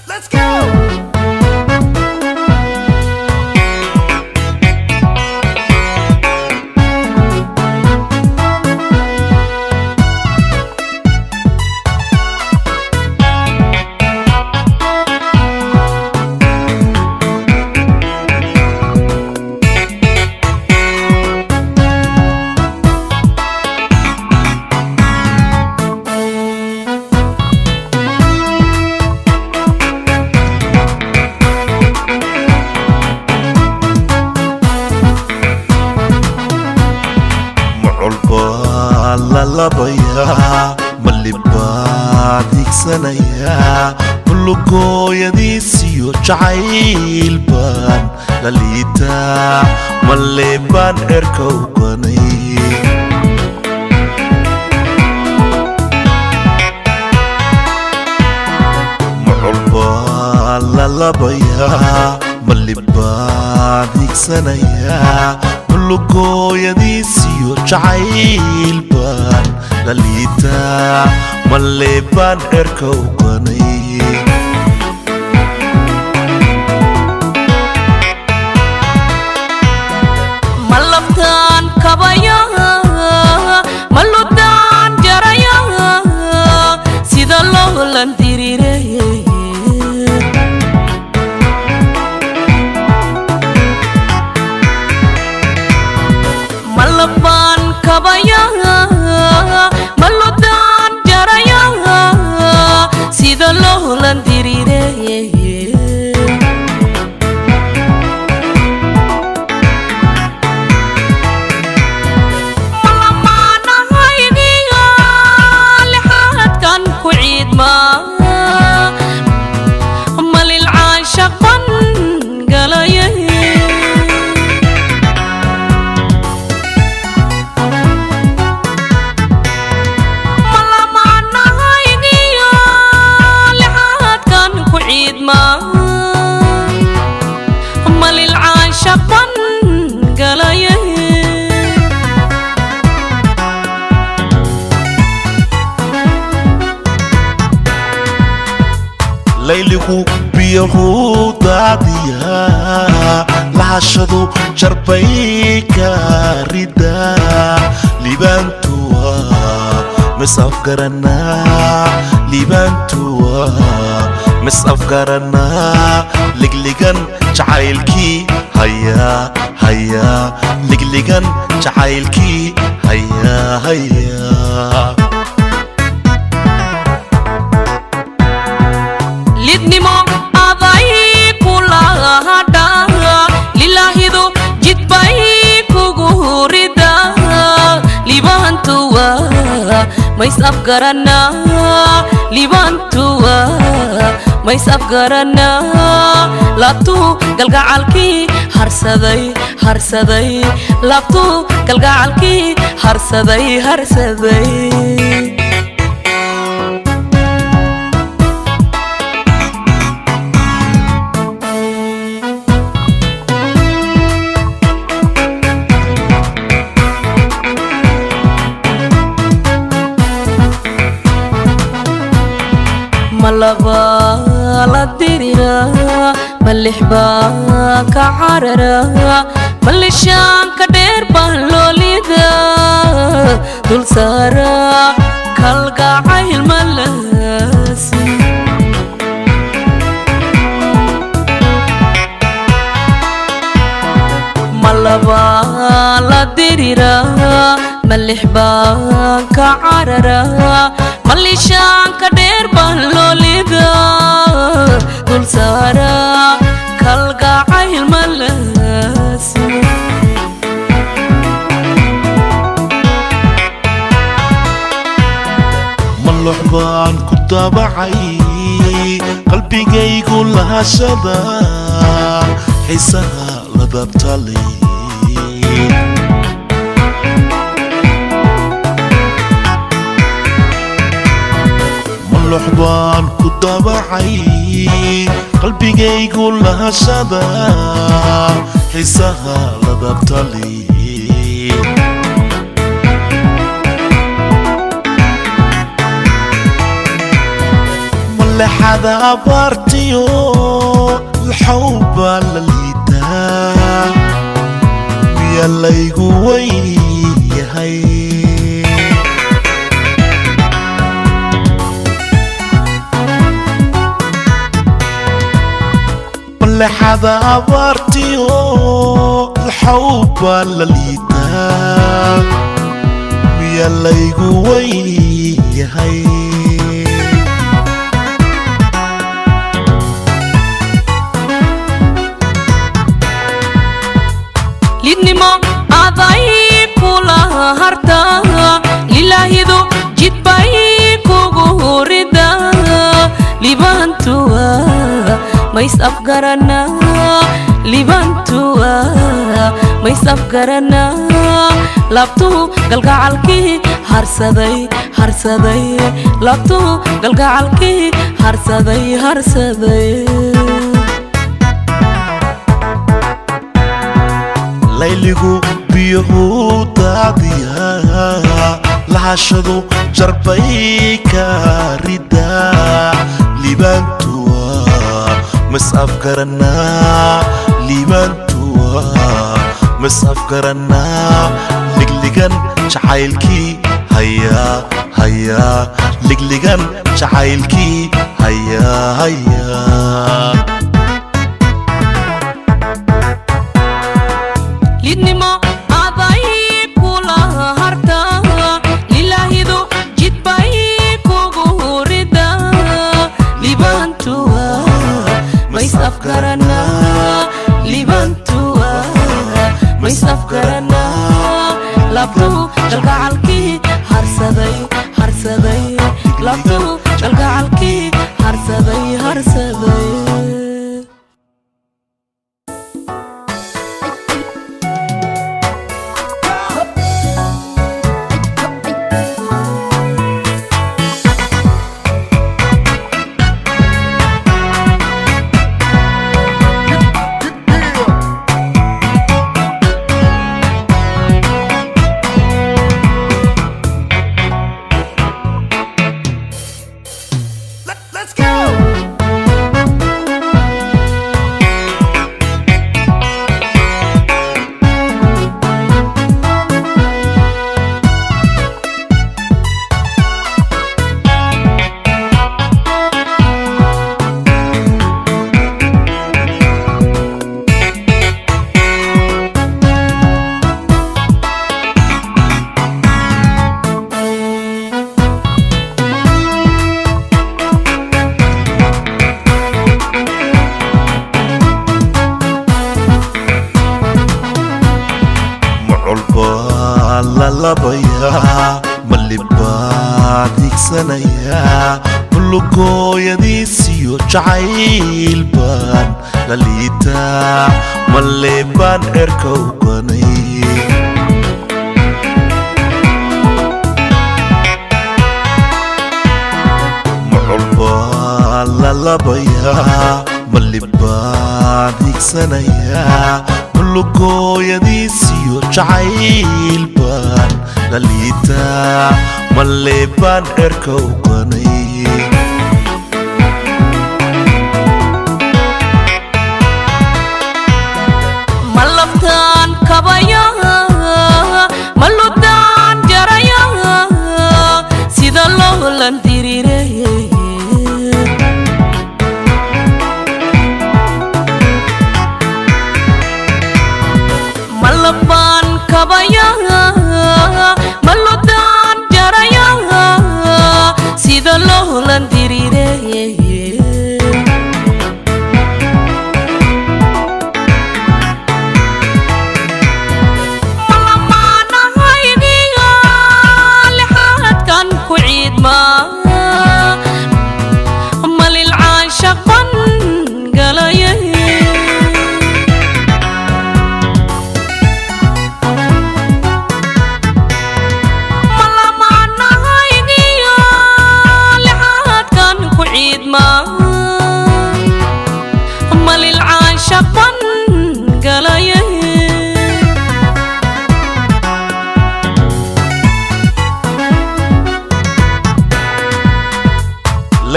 Let's go! Macol baa la labayaa, malibaa higsanayaa, mulugooyadiisiyo jacayl baan la liitaa, male baan cerka uganay. Macol baa la labayaa, malibaan higsanayaa, mulugooyadiisiyo jacayl baan la liitaa, male baan cerka uganay. Ma labtaan kabaya, ma ludaan jaraya, sida loolan dirire. Ma labaan kabaya, ma ludaan jaraya, sida loolan dirire. Malamaanahaygiyo lixaadkan ku ciidma, malil caashaq ban galaya. Malamaanahaygiyo lixaadkan ku ciidma, malil caashaq ban galaya. Layligu biyahuu daadiyaa, lahashadu jarbay ka ridaa, liibaantuwa misafgaranaa, liibaantuwa misafgaranaa, ligligan jacaylkii hayaa hayaa, ligligan jacaylkii hayaa hayaa. Lidnimo aday kulahadha, lilaahidu jidbay kugu rida, liibaantuwa mays afgaranaa, liibaantuwa mays afgaranaa, laabtuu galgacalkii harsaday harsaday, laabtuu galgacalkii harsaday harsaday. Ma laba la diriraa, ma lix baa ka cararaa, ma lishaanka dheer baa loolida dul saaraa, kalgacayl ma laasi. Ma laba la diriraa, ma lix baa ka cararaa, ma lishaanka dheer baa loolida dul saaraa, kalgacayl ma laasi. Malox baan ku daabacay qalbigaygu lahashada xiisaha ladabtalay. Malux baan ku dabacay, qalbigaygu lahashada xiisaha ladabtali. Malexada abaartiyo laxow baa la liitaa, miya laygu weyn yahay? Malexada abaartiyo laxow baa la liitaa, miya laygu weyn yahay? Lidnimo aday kula harta, lilaahidu jidbay kugu rida. Libantuwa mays afgarana, libantuwa mays afgarana. Laabtuhu galgacalkii harsaday, harsaday. Laabtuhu galgacalkii harsaday, harsaday. Layligu biyuhu daadiyaa, lahashadu jarbay ka ridaa. Liibaantuwa mas afgaranaa, liibaantuwa mas afgaranaa. Ligligan jacaylkii hayaa, hayaa. Ligligan jacaylkii hayaa, hayaa. Lidnimo aday kula harta, lilaahidu jidbay kugu rida. Libantuwa mays afgarana, libantuwa mays afgarana. Laabtuhu galgacalkii harsaday, harsaday. Laabtuhu galgacalkii harsaday, harsaday. Let's go! Macol baa la labayaa, malibaa higsanayaa, bulugooyadiisiyo jacayl baan la liitaa, male baan cerka u ganay. Macol baa la labayaa, malibaan higsanayaa, bulugooyadiisiyo jacayl baan la liitaa, male baan cerka u ganay. Ma laftaan kabaya, ma ludaan jaraya, sida loolan diriiray? Ma lafaan kabaya, ma ludaan jaraya, sida loolan diriiray? Malamaanahaygiyo lixaadkan ku ciidma, malilcaanshaqban galayay.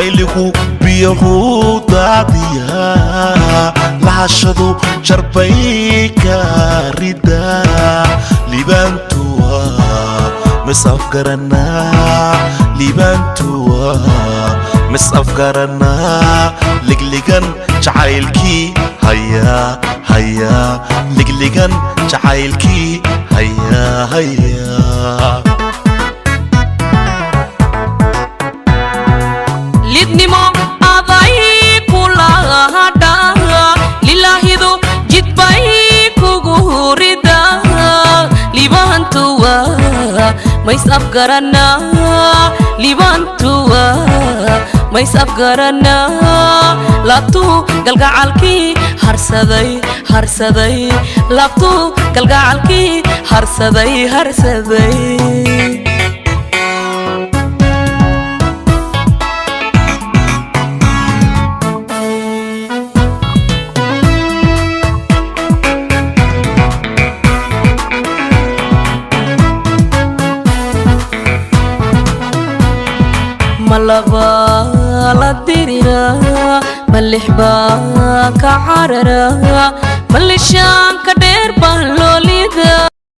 Layligu biyahu daadiya, lahashadu jarbay ka rida. Liibaantuwa misafgaranaa, liibaantuwa misafgaranaa. Ligligan jacaylkii hayaa hayaa, ligligan jacaylkii hayaa hayaa. Lidnimo aday kulahadha, lilaahidu jidbay kugu rida. Liibaantuwa mays afgaranaa, liibaantuwa mays afgaranaa. Laabtuu galgacalkii harsaday harsaday, laabtuu galgacalkii harsaday harsaday. Ma laba la dirira, ma lix baa ka carara, ma lishaanka dheer baa loo lidaa?